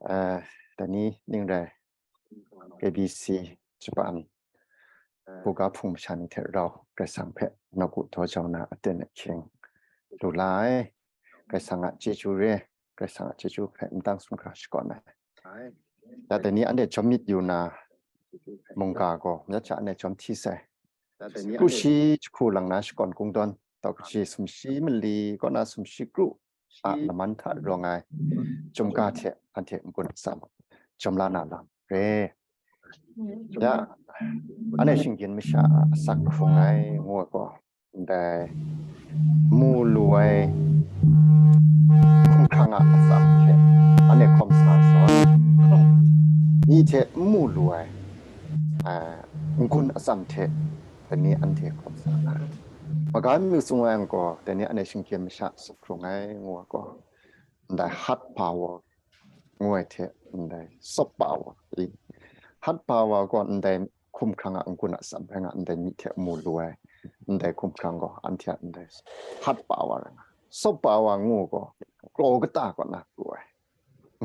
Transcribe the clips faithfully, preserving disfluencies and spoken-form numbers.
Dai ni ning rai, K B C Japan buga hpung masha ni hte rau Karai Kasang hpe nawku daw jau na aten ahkying lu la ai. Karai Kasang a chyeju re, Karai Kasang a chyeju hpe n dang sumhkra shakawn ai. Ya dai ni anhte jawm myit yu na mungga gaw mayat sha anhte jawm hti sai. Kru shi jahku lang na shakawn kungdawn, tau kaji sumshi mali kaw na sumshi kru a laman hta rawng ai chyum ga hte anhte n-gun atsam jawm la na lam re. Ya, anhte shinggyim masha a asak hkrung ai ngu ai gaw, ndai mu lu ai hkumhkrang a atsam hte anhte hkawm sa sawn, myi hte n mu lu ai, a, n-gun atsam hte dai ni anhte hkawm sa na. Maga mi tsun ai gaw, dai ni anhte shinggyim masha a asak hkrung ai ngu ai gaw, ndai hard power ngu ai hte ndai soft power i. Hard power gaw ndai hkumhkrang a n-gun atsam hpe nga ndai myi hte mu lu ai, ndai hkumhkrang gaw anhte a ndai hard power rai nga. Soft power ngu gaw kraw kata kaw na pru ai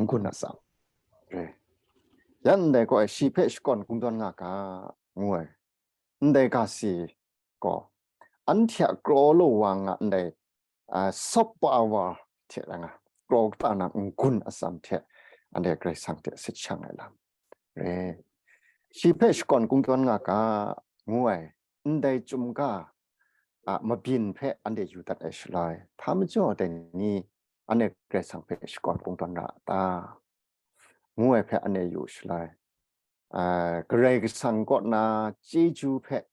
n-gun atsam re. Ya ndai gaw shi hpe shakawn kungdawn nga ga ngu ai. Ndai ga si gaw anhte a kraw lawang a ndai, a, soft power hte rai nga, kraw kata na n-gun atsam hte anhte Karai Kasang hte sit shang ai lam re. Shi hpe shakawn kungdawn nga ga ngu ai, ndai chyum ga a mabyin hpe anhte yu dat ai shaloi, hpa majaw dai ni anhte Karai Kasang hpe shakawn kungdawn ra a ta? Ngu ai hpe anhte yu shaloi, a, Karai Kasang kaw na chyeju hpe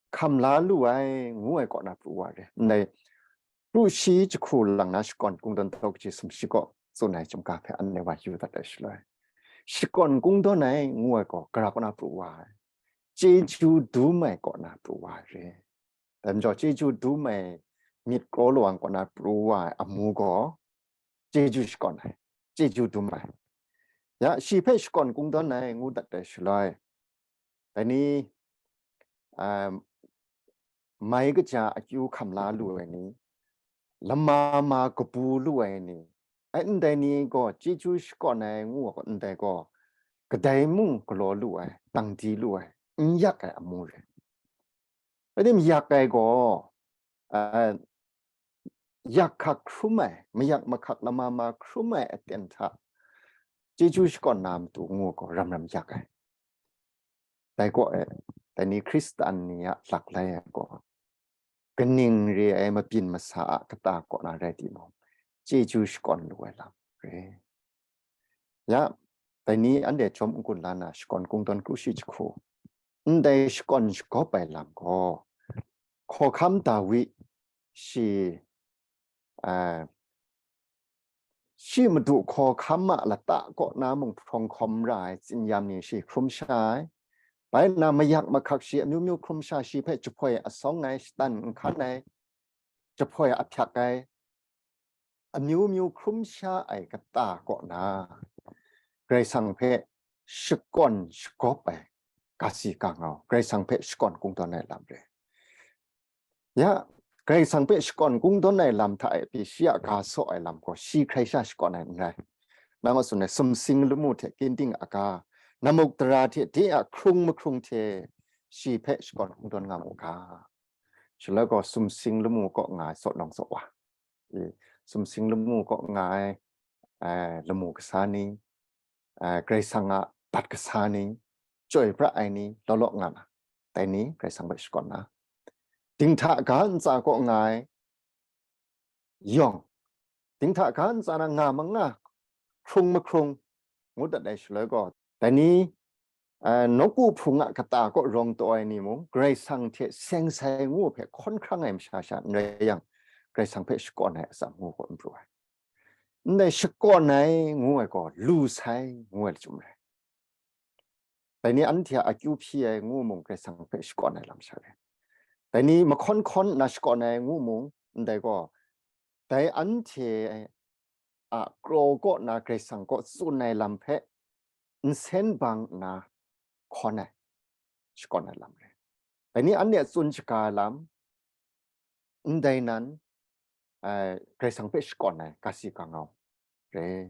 hkam la lu ai ngu ai kaw na pru wa re. Ndai kru shi jahku lang na shakawn kungdawn tau kaji sumshi kaw tsun ai chyum ga hpe anhte wa yu dat ai shaloi, shakawn kungdawn ai ngu ai gaw gara kaw na pru wa ai? Chyeju dum ai kaw na pru wa re. Dai majaw chyeju dum ai myit kraw lawang kaw na pru wa ai amu gaw chyeju shakawn ai, chyeju dum ai. Ya, shi hpe shakawn kungdawn ai ngu dat ai shaloi, dai ni, um, mai kaja akyu hkam la lu ai ni, lama ma kabu lu ai ni, ai ndai ni gaw chyeju shakawn ai ngu ai gaw, ndai gaw kadai mung galaw lu ai, dang di lu ai, n yak ai amu re. Rai tim, yak ai gaw, a, yak hkak hkrum ai, mayak mahkak lama ma hkrum ai aten hta chyeju shakawn na matu ngu gaw ram ram yak ai. Dai gaw e, dai ni Hkristan ni a laklai ai gaw, kaning re ai mabyin masa a kata kaw na rai timung, chyeju shakawn lu ai lam re. Ya, dai ni anhte jawm n-gun la na shakawn kungdawn kru shi jahku, ndai shakawn shagawp ai lam gaw, hkawhkam Dawi shi, a, shi madu hkawhkam a lata kaw na mung hprawng hkawm ra ai tsinyam ni shi hkrum sha ai. Bai nna mayak mahkak shi amyu myu hkrum sha, shi hpe jahpoi asawng ai, shatan n hkan ai, jahpoi ahpyak ai, amyu myu hkrum sha ai kata kaw na, Karai Kasang hpe shakawn shagawp ai, ga si ga ngau, Karai Kasang hpe shakawn kungdawn ai lam re. Ya, Karai Kasang hpe shakawn kungdawn ai lam hta e pyi shi a ga saw ai lam gaw, shi hkrai sha shakawn ai n rai. Nang a tsun ai sumsing lamu hte ginting a ga, namuk dara hte de a hkrung mahkrung hte shi hpe shakawn kungdawn nga mu ga. Shaloi gaw sumsing lamu kaw nga ai saw lawng saw wa, e, sumsing lamu kaw nga ai, eh, lamu kasa ni, eh, Karai Kasang a bat kasa ni, chyoi pra ai ni law law nga na, dai ni Karai Kasang hpe shakawn na, dinghta ga ntsa kaw nga ai yawng, dinghta ga ntsa na nga ma nga, hkrung mahkrung, ngu dat ai shaloi gaw, dai ni, eh, nawku hpung a kata kaw rawng taw ai ni mung, Karai Kasang hte seng sai ngu hpe hkawn hkrang ai masha sha n rai yang, Karai Kasang hpe shakawn ai atsam ngu gaw n pru ai. Ndai shakawn ai ngu ai gaw, lu sai ngu ai lachyum rai. Dai ni anhte a akyu hpyi ai ngu mung, Karai Kasang hpe shakawn ai lam sha rai. Dai ni mahkawn hkawn nna shakawn ai ngu mung, ndai gaw, dai anhte a kraw kaw na Karai Kasang kaw tsun ai lam hpe nsen bang nna hkawn ai, shakawn ai lam rai. Dai ni anhte a tsun shaga ai lam, ndai nan, ai, Karai Kasang hpe shakawn ai, ga si ga ngau rai.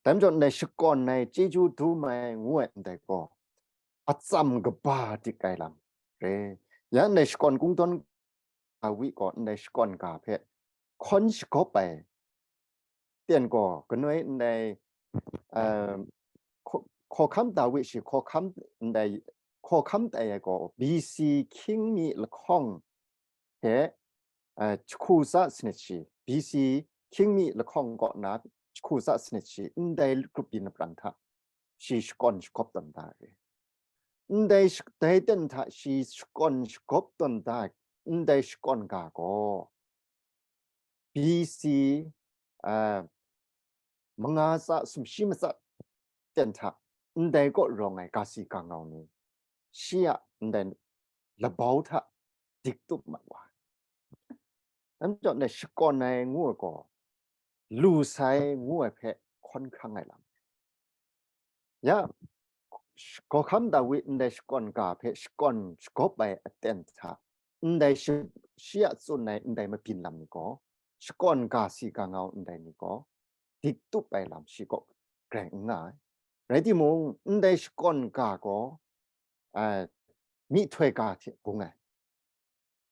Dai majaw ndai shakawn ai chyeju dum ai ngu ai ndai gaw, atsam kaba dik ai lam re. Ya ndai shakawn kungdawn Dawi gaw ndai shakawn ga hpe hkawn shagawp ai ten gaw, kanoi ndai, um, hkaw-, hkawhkam Dawi shi hkawhkam ndai, hkawhkam tai ai gaw B C hkying mi lahkawng hte, uh, jahku tsa sanit shi, B C hkying mi lahkawng kaw na jahku tsa sanit shi, ndai grup yin lapran hta shi shakawn shagawp tawn da ai. Ndai sh-, dai ten hta shi shakawn shagawp tawn da ai, ndai shakawn ga gaw, B C, uh, manga tsa sumshi matsat ten hta ndai kaw rawng ai ga si ga ngau ni, shi a ndai labau hta dik tup mat wa ai. Dai majaw ndai shakawn ai ngu ai gaw, lu sai ngu ai hpe hkawn hkrang ai lam. Ya, sh-, hkawhkam Dawi ndai shakawn ga hpe shakawn shagawp ai aten hta, ndai shi, shi a tsun ai ndai mabyin lam ni gaw, shakawn ga si ga ngau ndai ni gaw, dik tup ai lam shi kaw grai n nga ai. Rai timung, ndai shakawn ga gaw, a, myihtoi ga hte bung ai,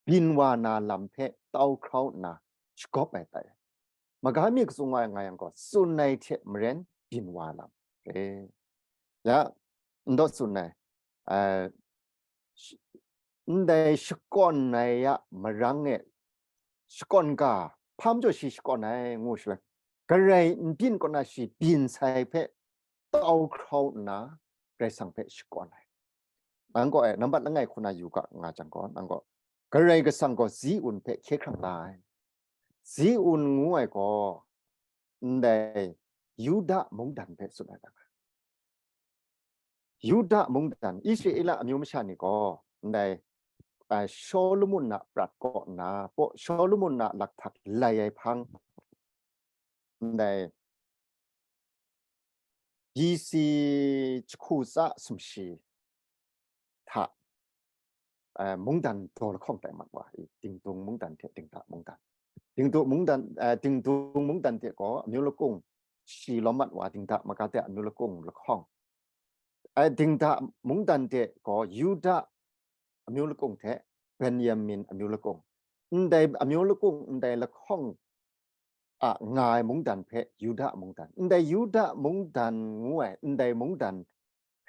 byin wa na lam hpe tau hkrau nna shagawp ai tai. Maga mi kacung wa nga yang gaw, tsun ai hte maren byin wa lam re. Ya, n daw tsun ai, a, sh-, ndai shakawn ai a marang e, shakawn ga, hpa majaw shi shakawn ai ngu shaloi, Karai n byin kaw na shi byin sai hpe tau hkrau nna, Karai Kasang hpe shakawn ai. Nang gaw, e, nambat langai hku na yu ga nga jang gaw, nang gaw, Karai Kasang gaw Zi-un hpe hkye hkrang la ai. Zi-un ngu ai gaw, ndai Yuda mungdan hpe tsun ai lam ai. Yuda mungdan, Israela amyu masha ni gaw, ndai, a, Shawlumon a prat kaw nna, paw, Shawlumon a lakhtak lai ai hpang, ndai B C jahku tsa sumshi hta, eh, mungdan daw lahkawng tai mat wa i, Dingdung mungdan hte Dingda mungdan. Dingdung mungdan, eh, Dingdung mungdan hte gaw amyu lakung shi lawm mat wa, Dingda maga de amyu lakung lahkawng. Eh, Dingda mungdan hte gaw Yuda amyu lakung hte Benyamin amyu lakung. Ndai amyu lakung, ndai lahkawng a nga ai mungdan hpe Yuda mungdan, ndai Yuda mungdan ngu ai ndai mungdan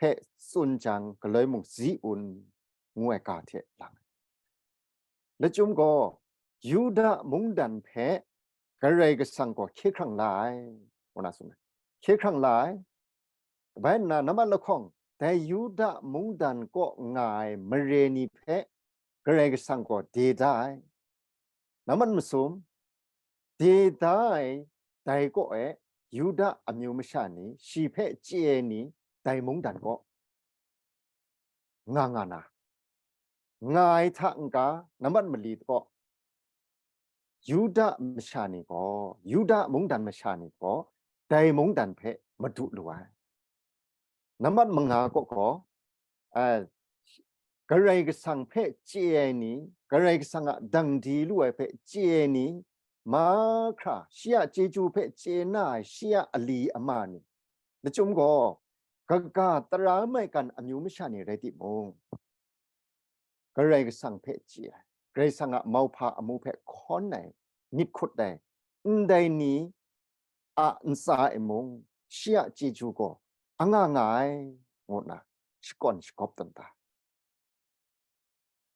hpe tsun jang, galoi mung Zi-un ngu ai ga hte lang ai. Lachyum gaw, Yuda mungdan hpe Karai Kasang gaw hkye hkrang la ai, ngu na tsun ai. Hkye hkrang la ai. Bai nna, nambat lahkawng, dai Yuda mungdan kaw nga ai mare ni hpe Karai Kasang gaw de da ai. Nambat masum, de da ai dai kaw e Yuda amyu masha ni, shi hpe chye ai ni, dai mungdan kaw nga nga na, nga ai hta n-ga, nambat mali kaw, Yuda masha ni gaw, Yuda mungdan masha ni gaw, dai mungdan hpe madu lu ai. Nambat manga kaw gaw, a, Karai Kasang hpe chye ai ni, Karai Kasang a dang di lu ai hpe chye ai ni, mahkra shi a chyeju hpe chye na ai shi a ali ama ni, lachyum gaw, kaga tara maigan amyu masha ni rai timung, Karai Kasang hpe chye ai, Karai Kasang a mauhpa amu hpe hkawn ai, myit hkut ai, ndai ni a ntsa e mung, shi a chyeju gaw anga nga ai, ngu nna shakawn shagawp tawn da.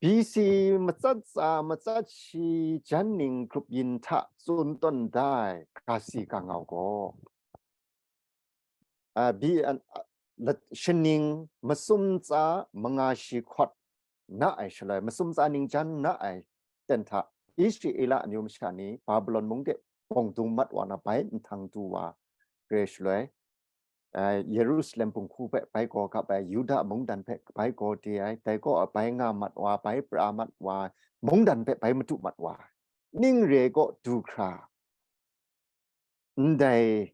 B C matsat tsa matsat shi jan ning grup yin hta tsun tawn da ai ga si ga ngau gaw, a, bi, a, a, lat-, shaning masum tsa manga shi hkawt na ai shaloi, masum tsa ning jan na ai ten hta, Israela amyu masha ni Babilon mung de bawng dung mat wa na bai nhtang du wa re shaloi, a, Yerusalem bunghku hpe bai gaw gap ai, Yuda mungdan hpe bai gaw de ai, dai gaw a bai nga mat wa, bai pra mat wa, mungdan hpe bai madu mat wa, ning re gaw du hkra, ndai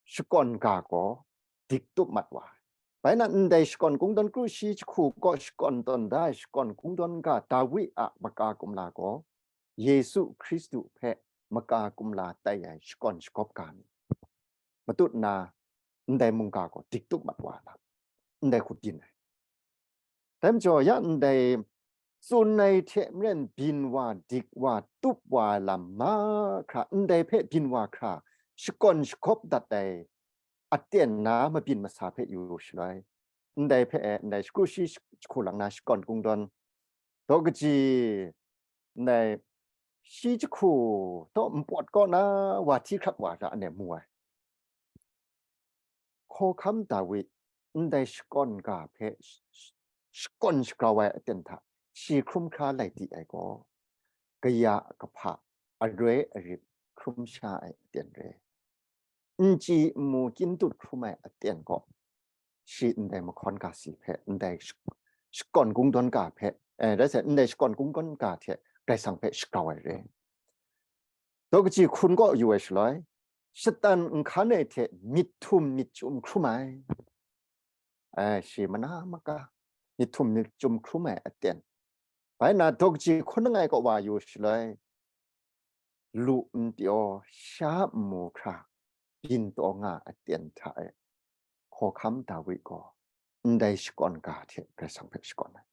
shakawn ga gaw dik tup mat wa ai. Bai na, ndai shakawn kungdawn kru shi jahku kaw shakawn tawn da ai shakawn kungdawn ga Dawi a maka kumla gaw, Yesu Hkristu hpe maka kumla tai ai shakawn shagawp ga ni. matut na ndai mungga gaw dik tup mat wa lam, ndai hku byin ai. Dai majaw, ya ndai tsun ai hte maren byin wa, dik wa, tup wa ai lam mahkra, ndai hpe byin wa hkra, shakawn shagawp dat ai aten na mabyin masa hpe yu shaloi, ndai hpe e, ndai shakru shi jahku lang na shakawn kungdawn, daw kaji, ndai shi jahku taw npawt kaw na wa hti hkrat wa hta ane mu ai. Hkawhkam Dawi ndai shakawn ga hpe sh-, sh-, shakawn shagrau ai aten hta shi hkrum hkra lai di ai gaw, kaya kahpa aroi arip hkrum sha ai aten re. N chyi n mu kyin dut hkrum ai aten gaw, shi ndai mahkawn ga si hpe, ndai sh-, shakawn kungdawn ga hpe, eh, rai sai, ndai shakawn kungdawn ga hte Karai Kasang hpe shagrau ai re. Daw kaji hkun kaw yu ai shaloi, shatan nhkan ai hte myit htum myit chyum hkrum ai. Ai, shi mana maka, myit htum myit chyum hkrum ai aten. Bai na, daw kaji hkun langai kaw wa yu shaloi, lu npyaw, sha nmu hkra, byin taw nga aten hta e, Hkawhkam Dawi gaw ndai shakawn ga hte Karai Kasang hpe shakawn ai.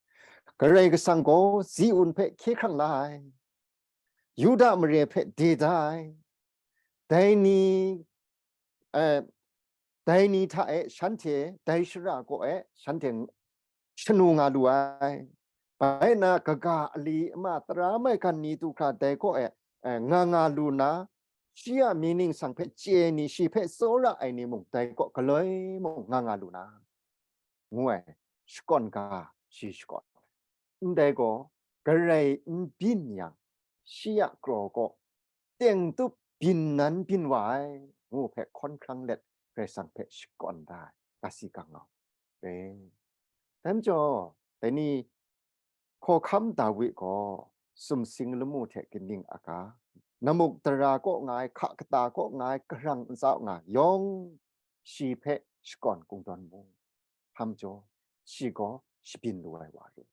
Karai Kasang gaw Ziun hpe hkye hkrang la ai, Yuda mare hpe de da ai, dai ni, eh, dai ni hta e shanhte, dai shara kaw e shanhte shanu nga lu ai. Bai na, kaga ali ama tara maigan ni du hkra dai kaw e, eh, nga nga lu na, shi a mying ningsang hpe chye ai ni, shi hpe tsawra ai ni mung dai kaw galoi mung nga nga lu na, ngu ai shakawn ga shi shakawn ai. Ndai gaw, Karai n byin yang, shi a kraw kaw teng tup byin nan byin wa ai, ngu hpe hkawn hkrang let Karai Kasang hpe shakawn da ai, kasi kangau re. Dai majaw, dai ni, Hkawhkam Dawi gaw sumsing lamu hte kaning a ga, namuk dara kaw nga ai, hka kata kaw nga ai, kahrang ntsa nga ai yawng, shi hpe shakawn kungdawn mu. Hpa majaw, shi gaw shabyin lu ai wa ru.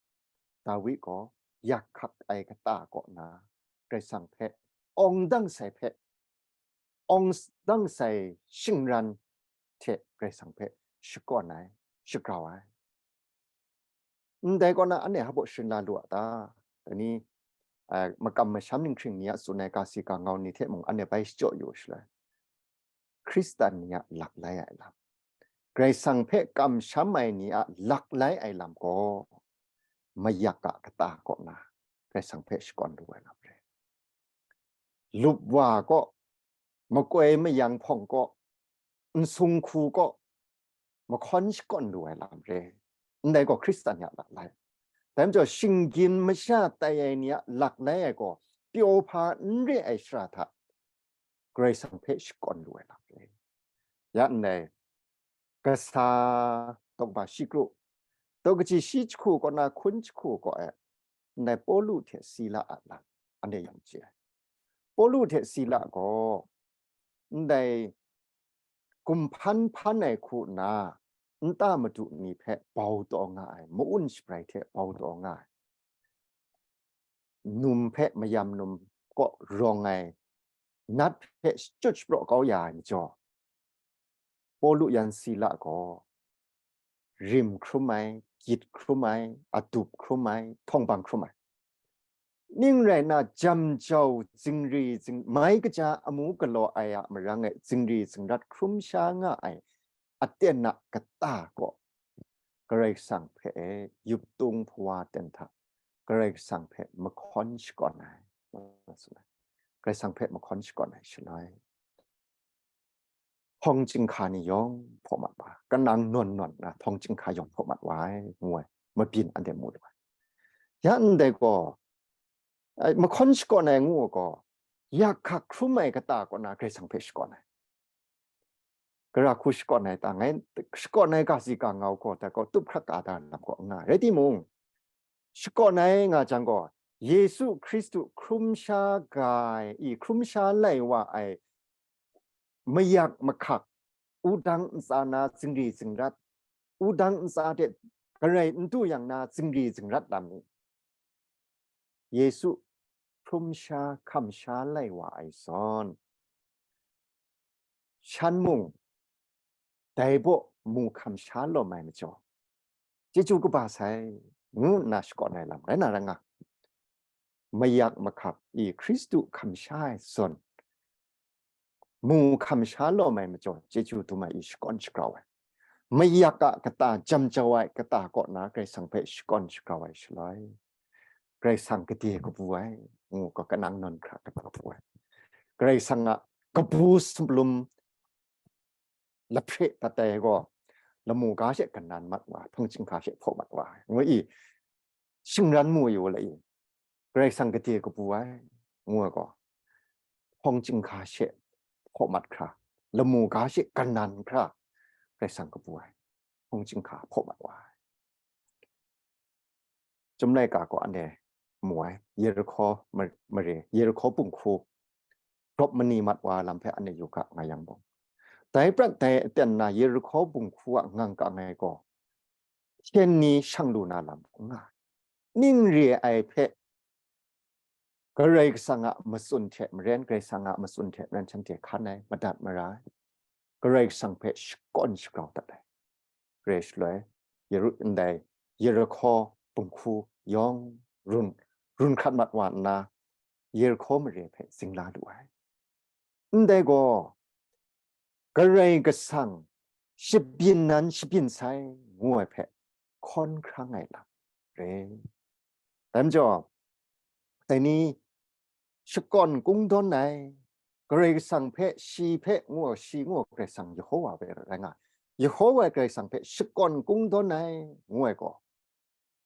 Dawi gaw yak hkak ai kata kaw na, Karai Kasang hpe awng dang sai hpe, awng dang sai shingran hte Karai Kasang hpe shakawn ai, shagrau ai. Ndai kaw na, anhte hpa baw sharin la lu a ta? Dai ni, a, makam masham ninghkring ni a tsun ai ga si ga ngau ni hte mung anhte bai shachyaw yu shaloi, Hkristan ni a lak lai ai lam, Karai Kasang hpe kamsham ai ni a lak lai ai lam gaw, mayak a kata kaw na Karai Kasang hpe shakawn lu ai lam re. Lup wa kaw, makoi mayang hpawng kaw, nsung hku kaw, mahkawn shakawn lu ai lam re. Ndai gaw Hkristan ni a lak lai. Dai majaw, shinggyin masha tai ai ni a lak lai ai gaw, pyaw hpa n re ai shara hta Karai Kasang hpe shakawn lu ai lam re. Ya ndai, kasa, tawk ba shi kru, tawk kaji shi jahku kaw na hkun jahku kaw e, ndai Pawlu hte Sila a lam, anhte yang chye ai. Pawlu hte Sila gaw, ndai gumhpan hpan ai hku nna, nta madu ni hpe bau taw nga ai, ma-un shabrai hte bau taw nga ai, num hpe mayam num kaw rawng ai, nat hpe shachyut shapraw kau ya ai majaw, Pawlu yan Sila gaw rim hkrum ai, gyit hkrum ai, adup hkrum ai, htawng bang hkrum ai. Ning rai nna, jam jau zingri zing-, mai kaja amu galaw ai a marang e zingri zingrat hkrum sha nga ai aten a kata gaw, Karai Kasang hpe e, yup tung hpawa ten hta Karai Kasang hpe mahkawn shakawn ai, Karai Kasang hpe mahkawn shakawn ai shaloi, htawng chyinghka ni yawng hpaw mat wa, kanang nawn nawn na htawng chyinghka yawng hpaw mat wa ai, ngu ai, mabyin anhte mu lu ai. Ya ndai gaw, ai, mahkawn shakawn ai ngu ai gaw, yak hkak hkrum ai kata kaw na Karai Kasang hpe shakawn ai. Gara hku shakawn ai ta, ngai shakawn ai ga si ga ngau gaw, dai gaw tup hkrat ka da lam gaw n nga. Rai timung, shakawn ai nga jang gaw, Yesu Hkristu hkrum sha ga ai, i hkrum sha lai wa ai, mayak mahkak, wudang ntsa na zingri zingrat, wudang ntsa de garai n du yang na zingri zingrat lam ni, Yesu hkrum sha hkam sha lai wa ai zawn, shan mung, dai baw mu hkam sha lawm ai majaw, chyeju kaba sai, ngu nna shakawn ai lam rai na rai nga. Mayak mahkap i Hkristu hkam sha ai zawn, mu hkam sha lawm ai majaw, chyeju dum ai i shakawn shagrau ai. Mayak a kata, jam jau ai kata kaw na Karai Kasang hpe shakawn shagrau ai shaloi, Karai Kasang gade kabu ai, ngu ga kanang nawn hkra kata kabu ai. Karai Kasang a kabu sumlum lahpre dat ai gaw, lamu ga she kanan mat wa, hpawng chyinghka she hpaw mat wa, ngu i, shingran mu yu la i, Karai Kasang gade kabu ai, ngu ai gaw, hpawng chyinghka she hpaw mat hkra, lamu ga she kanan hkra, Karai Kasang kabu ai, hpawng chyinghka hpaw mat wa ai. Chyum laika gaw anhte mu ai, Yerihko ma-, mare, Yerihko bunghku, gawp mani mat wa lam hpe anhte yu ga, nga yang bawng. Dai prat dai aten na Yerihko bunghku a ngang kang ai gaw, hpyen ni shang lu na lam n nga ai. Ning re ai hpe, Karai Kasang a matsun hte maren, Karai Kasang a matsun hte maren shanhte hkan ai, madat mara ai, Karai Kasang hpe shakawn shagrau dat ai. Re shaloi, Yeru-, ndai Yerihko bunghku yawng run, run hkrat mat wa nna, Yerihko mare hpe zingla lu ai. Ndai gaw, Karai Kasang shabyin nan shabyin sai, ngu ai hpe hkawn hkrang ai lam re. Dai majaw, dai ni shakawn kungdawn ai, Karai Kasang hpe, shi hpe ngu, shi ngu Karai Kasang Yehowa hpe rai nga ai. Yehowa Karai Kasang hpe shakawn kungdawn ai, ngu ai gaw,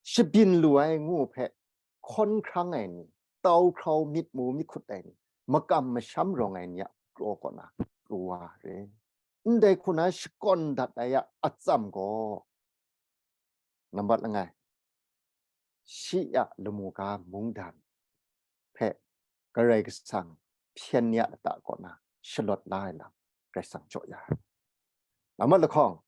shabyin lu ai ngu hpe hkawn hkrang ai ni, tau hkrau myit mu myit hkut ai ni, makam masham rawng ai ni a kraw kaw na pru wa re. Ndai hku na shakawn dat ai a atsam gaw, nambat langai, shi a lamu ga mungdan hpe Karai Kasang hpyen ya lata kaw na shalawt la ai lam Karai Kasang jaw ya ai. Nambat lahkawng,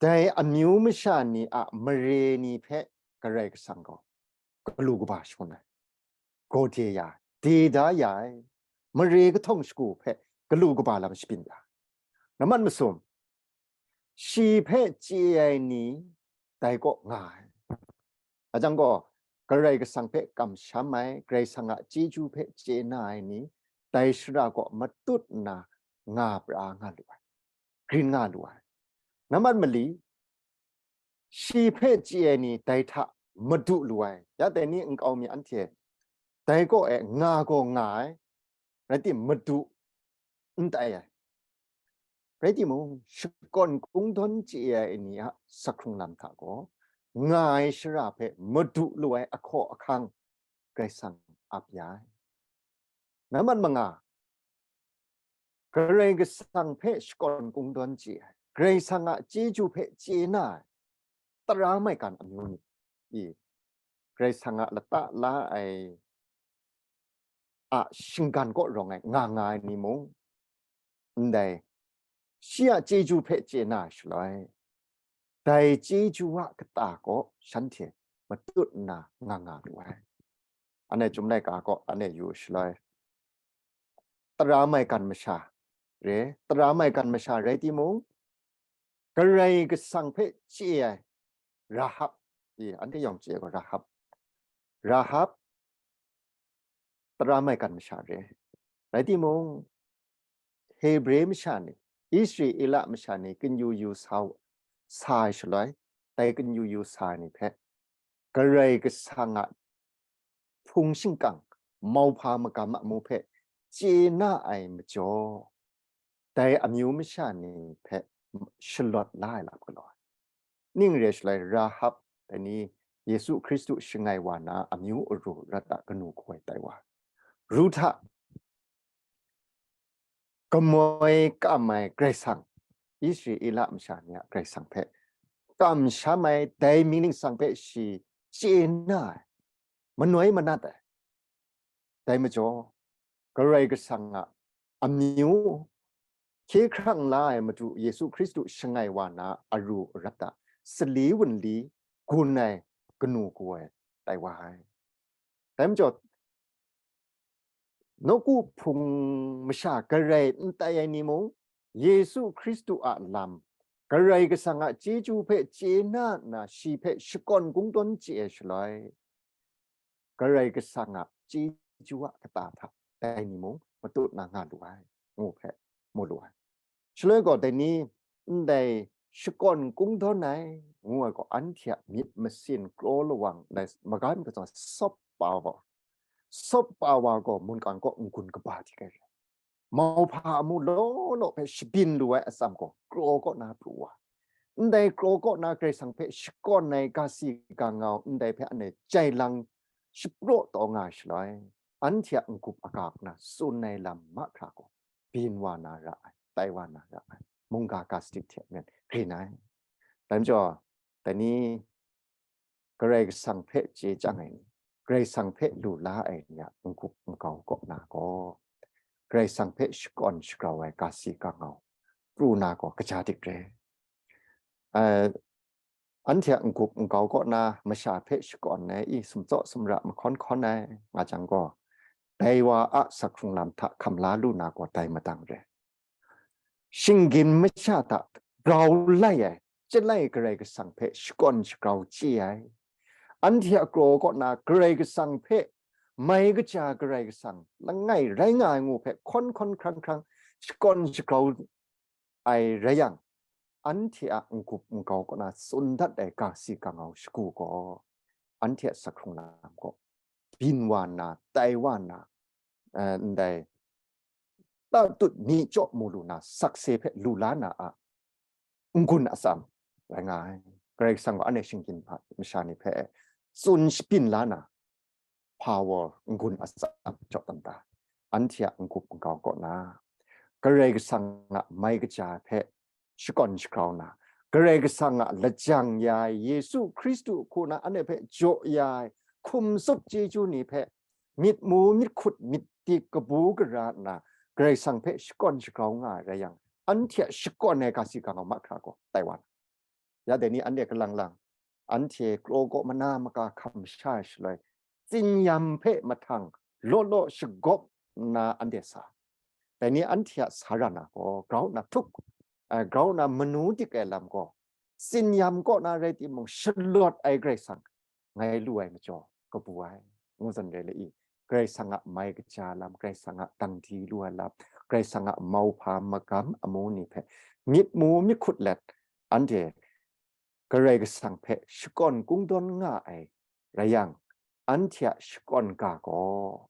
dai amyu masha ni a mare ni hpe Karai Kasang gaw galu kaba shangun ai, gawde ya ai, de da ya ai, mare kahtawng shagu hpe galu kaba lam shabyin ya ai. Nambat masum, shi hpe chye ai ni dai kaw nga ai. Ajang gaw, Karai Kasang hpe kamsham ai, Karai Kasang a chyeju hpe chye na ai ni, dai shara kaw matut nna nga pra nga lu ai, grin nga lu ai. Nambat mali, shi hpe chye ai ni dai hta madu lu ai. Ya dai ni nkau mi anhte dai kaw e nga gaw nga ai, rai timung, madu n tai ai. Rai timung, shakawn kungdawn chye ai ni a sakhkrung lam hta gaw, nga ai shara hpe madu lu ai ahkaw ahkang Karai Kasang ap ya ai. Nambat manga, Karai Kasang hpe shakawn kungdawn chye ai, Karai Kasang a chyeju hpe chye na ai, tara maigan amyu ni, i, Karai Kasang a lata la ai a shinggan kaw rawng ai nga nga ai ni mung, ndai shi a chyeju hpe chye na ai shaloi, dai chyeju a kata kaw shanhte matut nna nga nga lu ai. Anhte Chyum Laika kaw anhte yu shaloi, tara maigan masha re, tara maigan masha rai timung, Karai Kasang hpe chye ai Rahab, i, anhte yawng chye ai gaw Rahab, Rahab tara maigan masha re. Rai timung, Hebre masha ni, Israela masha ni kanu yu sa, sa ai shaloi, dai kanu yu sa ai ni hpe Karai Kasang a hpung shingkang, mauhpa magam a amu hpe chye na ai majaw, dai amyu masha ni hpe shalawt la ai lam galaw ai. Ning re shaloi, Rahab, dai ni Yesu Hkristu shangai wa na amyu aru rat a kanu kaw ai tai wa, Ruhta, kamoi kam ai Karai Kasang, Israela masha ni a Karai Kasang hpe kamsham ai, dai mying ningsang hpe shi chye na ai, manoi manat ai. Dai majaw, Karai Kasang a amyu hkye hkrang la ai Madu Yesu Hkristu shangai wa na aru arat a sali wunli gun ai kanu kaw ai tai wa ai. Dai majaw, nawku hpung masha garai n tai ai ni mung, Yesu Hkristu a lam, Karai Kasang a chyeju hpe chye na nna shi hpe shakawn kungdawn chye ai shaloi, Karai Kasang a chyeju a kata hta dai ni mung matut na nga lu ai, ngu hpe mu lu ai. Shaloi gaw, dai ni ndai shakawn kungdawn ai, ngu ai gaw, anhte a myit masin kraw lawang ndai magan kachyang sawp pa wa, sawp pa wa gaw mungkan kaw n-gun kaba dik ai rai. Mauhpa amu law law hpe shabyin lu ai atsam gaw, kraw kaw na pru wa, ndai kraw kaw na Karai Kasang hpe shakawn ai ga si ga ngau ndai hpe anhte jai lang shapraw taw nga ai shaloi, anhte a n-gup aga na tsun ai lam mahkra gaw, byin wa na ra ai, tai wa na ra ai, mungga ga sadi hte maren grin ai. Dai majaw, dai ni Karai Kasang hpe chye chyang ai ni, Karai Kasang hpe lu la ai ni a n-gup n-gau kaw na gaw, Karai Kasang hpe shakawn shagrau ai ga si ga ngau pru na gaw kaja dik re. Ai, anhte a n-gup n-gau kaw na masha hpe shakawn ai i sumtsaw sumra mahkawn hkawn ai nga jang gaw, dai wa a sak hkrung lam hta hkam la lu na gaw dai madang re. Shinggyim masha hta grau lai ai, chyalai Karai Kasang hpe shakawn shagrau chye ai, anhte a kraw kaw na Karai Kasang hpe mai kaja Karai Kasang langai rai nga ai ngu hpe hkawn hkawn hkrang hkrang shakawn shagrau ai rai yang, anhte a n-gup n-gau kaw na tsun dat ai ga si ga ngau shagu gaw, anhte a sak hkrung lam gaw byin wa nna, tai wa nna, eh, ndai tatut mi chyaw mu lu na sakse hpe lu la na a n-gun atsam rai nga ai. Karai Kasang gaw anhte shinggyim hpa masha ni hpe tsun shabyin la na, power n-gun atsam jaw tawn ta, anhte a n-gup n-gau kaw na, Karai Kasang a mai kaja hpe shakawn shagrau na, Karai Kasang a lajang ya ai Yesu Hkristu hku na anhte hpe jaw ya ai hkum tsup chyeju ni hpe myit mu, myit hkut, myit dik kabu gara nna Karai Kasang hpe shakawn shagrau nga ai rai yang, anhte a shakawn ai ga si ga ngau mahkra gaw tai wa na. Ya dai ni anhte kalang lang, anhte kraw kaw mana maka hkam sha ai shaloi, tsin-yam hpe mahtang law law shagawp nna anhte sa. Dai ni anhte a sa ra na gaw, grau nna htuk, eh, grau nna manu dik ai lam gaw, tsin-yam kaw na rai timung, shalawt ai Karai Kasang ngai lu ai majaw kabu ai, ngu zawn rai le i, Karai Kasang a mai kaja lam, Karai Kasang a dang di lu ai lam, Karai Kasang a mauhpa magam amu ni hpe myit mu myit hkut let, anhte Karai Kasang hpe shakawn kungdawn nga ai rai yang, anhte a shakawn ga gaw,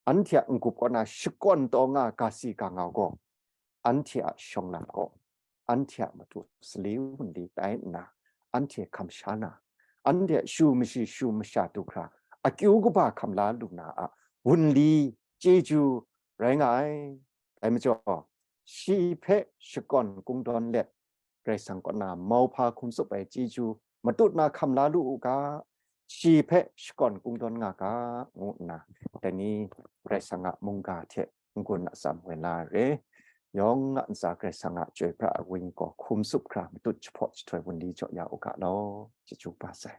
anhte a n-gup kaw na shakawn taw nga ga si ga ngau gaw, anhte a shawng lam gaw, anhte a matu sali wunli tai nna, anhte hkam sha na, anhte a shu mashi shu masha du hkra, akyu kaba hkam la lu na a wunli chyeju rai nga ai. Dai majaw, shi hpe shakawn kungdawn let, Karai Kasang kaw na mauhpa hkum tsup ai chyeju matut na hkam la lu u ga, shi hpe shakawn kungdawn nga ga, ngu nna, dai ni Karai Kasang a mungga hte n-gun atsam woi la re, yawng a ntsa Karai Kasang a chyoi pra ai Wenyi gaw hkum tsup hkra matut jahpaw jahtoi wunli jaw ya u ga law, chyeju kaba sai.